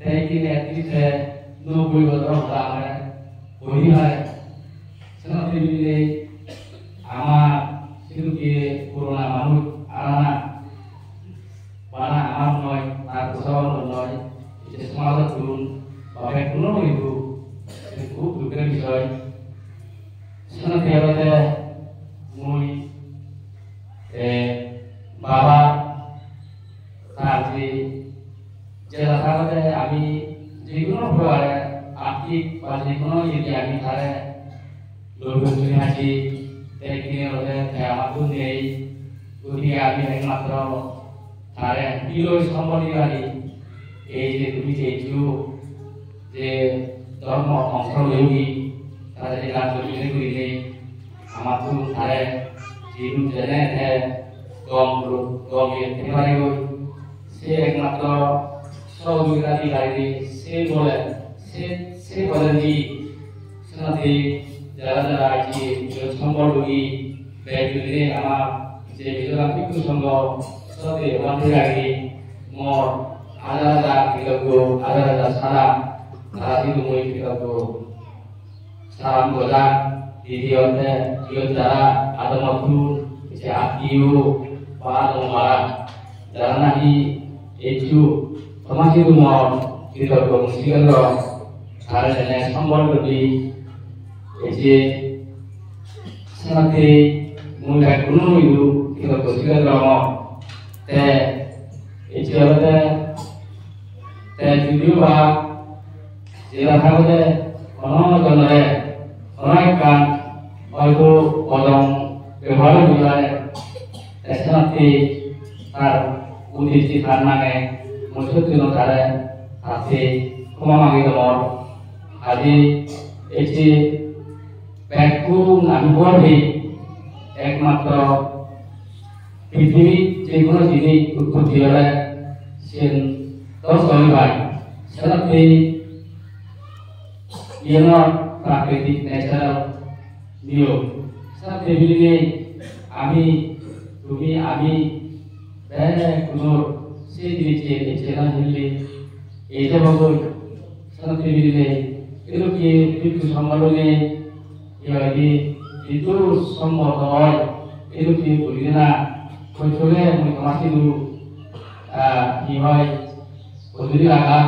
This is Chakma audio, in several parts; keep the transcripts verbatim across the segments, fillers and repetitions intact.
Te ikkine at least te nobboi bojor hoda amare hoi di pare. Senotte bile ama sidukke purona manuj arana bana amar noi, tar posabanor noi, je somajottun ba bekkuno hoibo, hub dukkor bisoy. Senotte olode mui, eh, baba tar je jela thagode ami je hono prokare arthik ba je hono iyedi ami tare loi guri haji, te ikkine olode te amattun nei, gotike ami ekmatro tare hi loi sombol di pari, ei je tumi je ejjo je dhormo dhongso loiyogi, tare je rajyo bidire gurinei, amattun tare jidun jene te gom guru, gom iye te parigoi, se ekmatro sohojogita di parigoi, se bole, se, se bolendi, senotte jara jara aji, je sombol logi, bej gurinei ama je Mizoram Bhikkhu Songho, senotte bhante ragi, mor hajar hajar kritoggo, hajar hajar salam, tara sidu mui kritoggo. Salam goja, didi olode, iyot jara adomottun, je attiyo, ba adom bara, jara nahi ejjo, toma sidu mor kritoggo mui sigon rong, tare jene sombol guri, ejje senotte mui bekkuno idu kritoggo sigon rongor. Te ejje olode, te judiyo ba jela thagode hono jonore hono ekkan hoyto odong bebohar guri pare. Te senotte tar uddijje tar nange mui sottuno tare hatte khoma magi dongor. Aji ejje bekkun ami bor pei, ekmatro prithibit je hono jinis utpotti ole siyen dhongso oi pai. Senotte iyenor prakritik natural niyom. Senotte bilinei ami, tumi, ami bekkunor se jinis je ecche na hille ei jebogoi. Senotte bilinei edokke bhikkhu songho loinei, iye hoide, jidu sombhob oi, edokke guri dena, hochole mui toma sidu, ah, hi hoi, hojoli laga,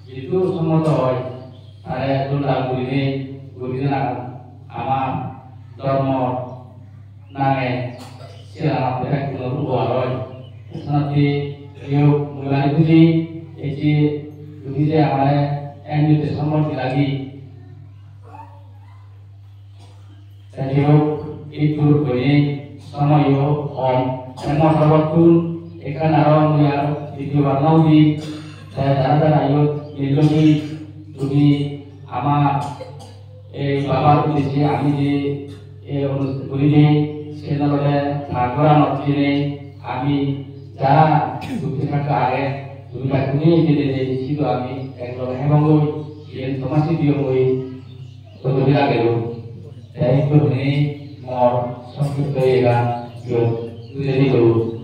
jidu sombhob oi, tare dol dal gurinei guri dena ama dhormo nange siyan amatte bekkunor upogar oi. Senotte iyot mui bari huji, ejje tumi je amare enjoy te sombol dilagi. Te jai hok, ittur hoinei somoyo hom, te mo torobottun ekkan aro mui aro ditiyo bar no udi, te jara jara iyot millogi tumi ama ei babar uddije ami je ei onusthan guri de, siyen olode tar goranot jeinei ami ja dukki sakka age, tumi bekkune jeinei je sidu ami ek loge hebongoi, iyen toma sidu oi, totoli lagelo. Te ekku huni mor songkipto iyegan iyot tuli dilo.